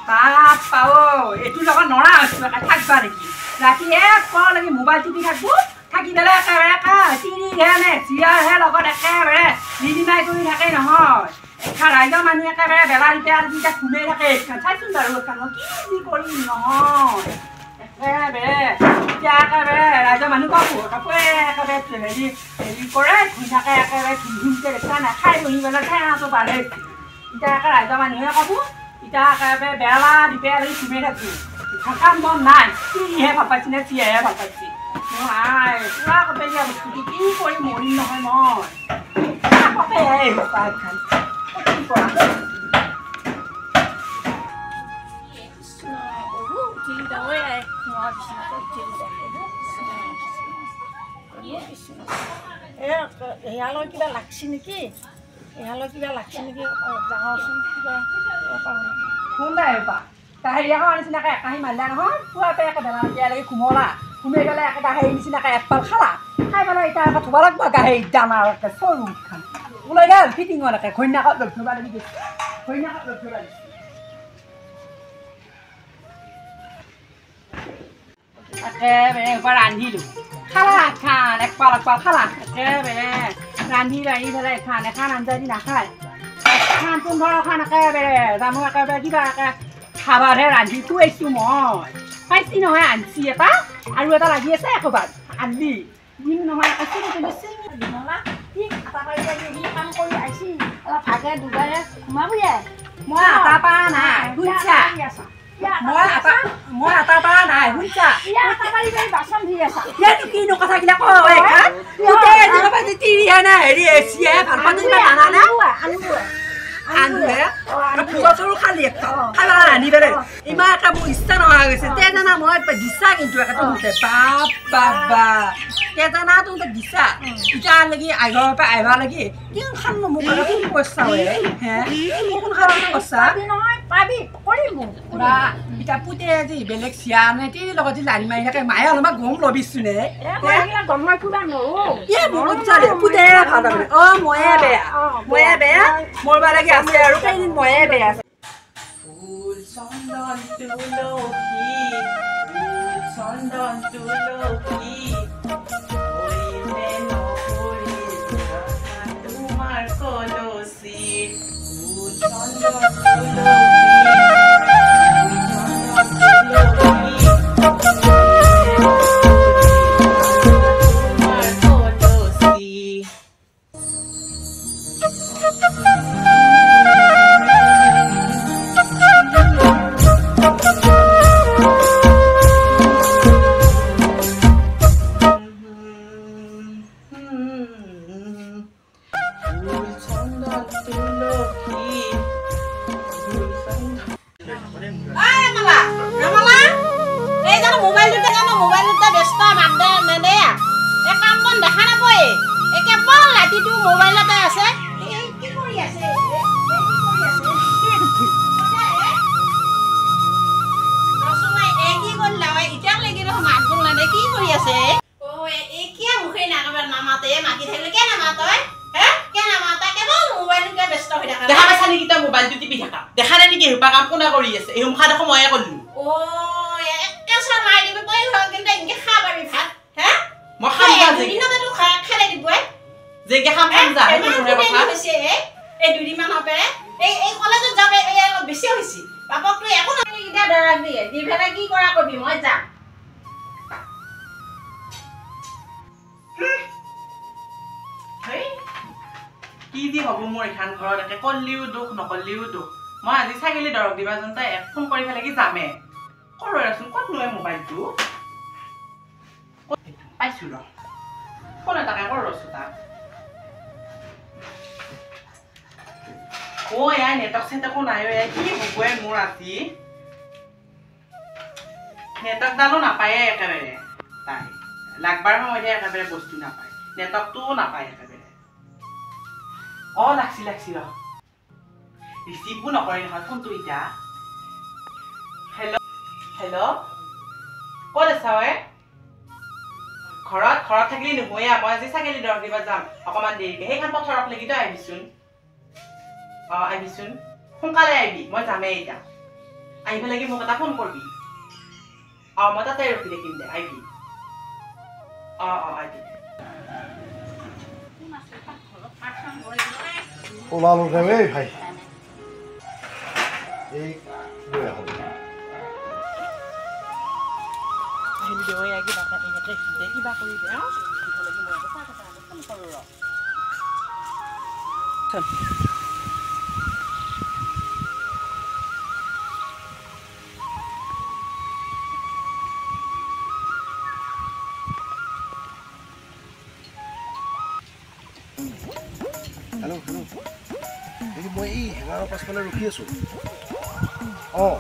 বাপা ঐ এইটোৰ লগত নৰা হৈছো থাকবা নেকি ৰাতি এক ক লাগি মোবাইল টিপি থাকবো থাকি পেলাই একেবাৰে তিৰিহে নে জীয়াৰহে লগত একেবাৰে নিদিমাই কৰি থাকে নহয় এখা ৰাইজৰ মানুহ একেবাৰে বেলা এতিয়া এতিয়া ঘুমেই থাকে এইখন চাইছোন বাৰু এইখন মই কি যি কৰিম নহয় একেবাৰে এতিয়া একেবাৰে ৰাইজৰ মানুহ কওঁ কাপোৰে একেবাৰে হেৰি হেৰি কৰে ঘূৰি থাকে একেবাৰে ধুম ধুমকৈ দেখা নাই খাই বহি পেলাই ঠেঙাটো বাঢ়ে এতিয়া একে ৰাইজৰ মানুহে ক'ব এতিয়া একেবাৰে বেলা দিপে লাগি ঘুমেই থাকোঁ কাম বন নাই তিৰিহে ভাল পাইছি নে চিয়াহে ভাল পাইছি I পুৰা কপেলীয়া বস্তুটো কি কৰি মৰিম নহয় মই এয়ালৈ কিবা লাগছি নেকি এয়ালৈ কিবা লাগছি নেকি যাওঁচোন কিবা কোনবা এপা গাহৰি এখন নিচিনাকৈ একাহী মাৰিলা নহয় পুৱাতে একে বেলা এতিয়ালৈকে ঘুমলা ঘুমাই পেলাই একে গাহৰি নিচিনাকৈ একপাল খালা খাই পেলাই এতিয়া একে ধুব লাগিব গাহৰি দানা একে সৰু খান ওলাই গ'ল ফিটিঙত একে ঘৈণীয়েকত লগ ধৰিব লাগি গৈছে ঘৈণীয়েকত লগ ধৰিব লাগিছে একেবাৰে এবাৰ ৰান্ধিলোঁ খালা খান একপাল একপাল খালা একেবাৰে ৰান্ধি বাঢ়ি পেলাই খান এখন আঞ্জা দি নাখায় এখন 15খন একেবাৰে জানো একেবাৰে কিবা একে খাবাৰহে ৰান্ধি খুৱাইছোঁ মই পাইছি নহয় আনছি এটা আৰু এটা লাগি আছে ক'ৰবাত আনলি দিম নহয় মই আটা পৰা নাই শুনছা মই আটা পৰা নাই শুনছা কিনো কথাবিলাক কয় তিৰিহে নে হেৰি চিয়াহে ভাল পাওঁ তুমি জানা নে খালি ৰান্ধি পেলাই ইমান এটা মোৰ ইচ্ছা নোহোৱা গৈছে তে জানা মই দিছা কিন্তু একে তহঁতে বাপ বাবা তে জানা তহঁতে দিছা এতিয়া লাগি আহিবৰ পৰা আহিব লাগি কিমান খাম ন মোক কোন পইচা হে কোন খাব পইচা বা এতিয়া পুতে যে বেলেগ চিয়া নে তিৰি লগত যে লানি মাৰি থাকে মায়ে অলপমান গম ল'বিছোন পুতে ভাল অ ময়ে বেয়া ময়ে বেয়া মৰবা লাগি আছে আৰু কেইদিন ময়ে বেয়া ফুল চন্দন তুলসী ফুল চন্দন তুলসী তোমাৰ কলসী ফুল চন্দন তুলসী কি যি হ'ব মোৰ এইখন ঘৰত একে কল্লিও দুখ নকল্লিও দুখ মই আজি ছাগলী দৰৱ দিবা যাওঁতে এক ফোন কৰি পেলাই কি যামে কৰচোন ক'ত নয় মোবাইলটো পাইছো ৰ ফোন এটাকে কৰছো তাক অ এয়া নেটৱৰ্ক চেটৱৰ্কো নাই অ কি হ'বই মোৰ আজি নেটৱৰ্কডালো নাপায়ে একেবাৰে তাই লাগবাৰ সময়তহে একেবাৰে বস্তু নাপায় নেটৱৰ্কটোও নাপায় একেবাৰে অ লাগছি লাগছি ৰ ৰিচিভো নকৰে নহয় ফোনটো এতিয়া হেল্ল' হেল্ল' ক'ত আছা ঐ? ঘৰত ঘৰত থাকিলে নহয়ে, মই আজি ছাগলী দৰৱ দিব যাম অকণমান দেৰিকে। সেইখন পথাৰক লাগি তই আহিবিচোন। অঁ আহিবিচোন, সোনকালে আহিবি, মই যামেই এতিয়া। আহি পেলাই মোক এটা ফোন কৰিবি। অঁ মই তাতে ৰখি থাকিম দে, আহিবি। অঁ অঁ আহিবি। ওলালো দে এই ভাই, এই লৈ আহোঁ। আহিলি দে ঐ, কিবা এনেকৈ দে, কিবা কৰি দে। অঁ মই ফোন কৰোঁ ৰ। হেল্ল' হেল্ল', এই মই এই হেঙাৰৰ পাছফালে ৰখি আছোঁ। অঁ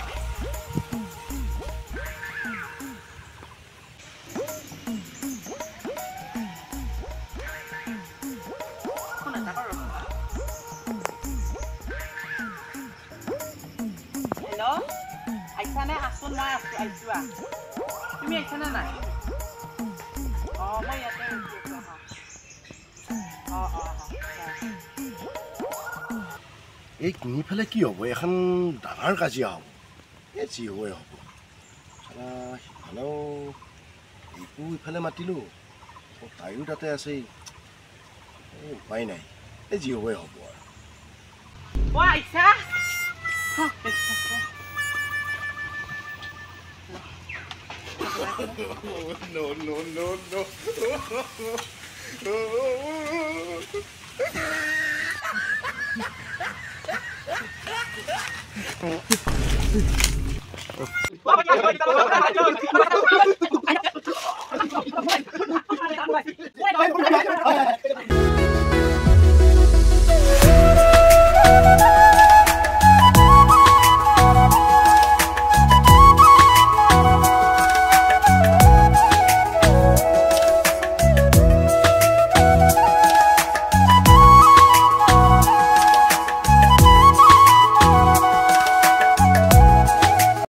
হেল্ল', আহিছানে? আছোন মই আছোঁ, আহিছোঁ। আহ তুমি আহিছানে নাই? অঁ মই ইয়াতে ৰখি আছোঁ। অঁ অঁ অঁ। এই নিফালে কি হ'ব, এখন ডাঙৰ কাজিয়া হ'ব। এই যি হয় হ'ব, সিফালেও এইটো ইফালে মাতিলোঁ, তাইও তাতে আছে। এই উপায় নাই, এই যি হয় হ'ব আৰু। আহিছা? No, no, no, no.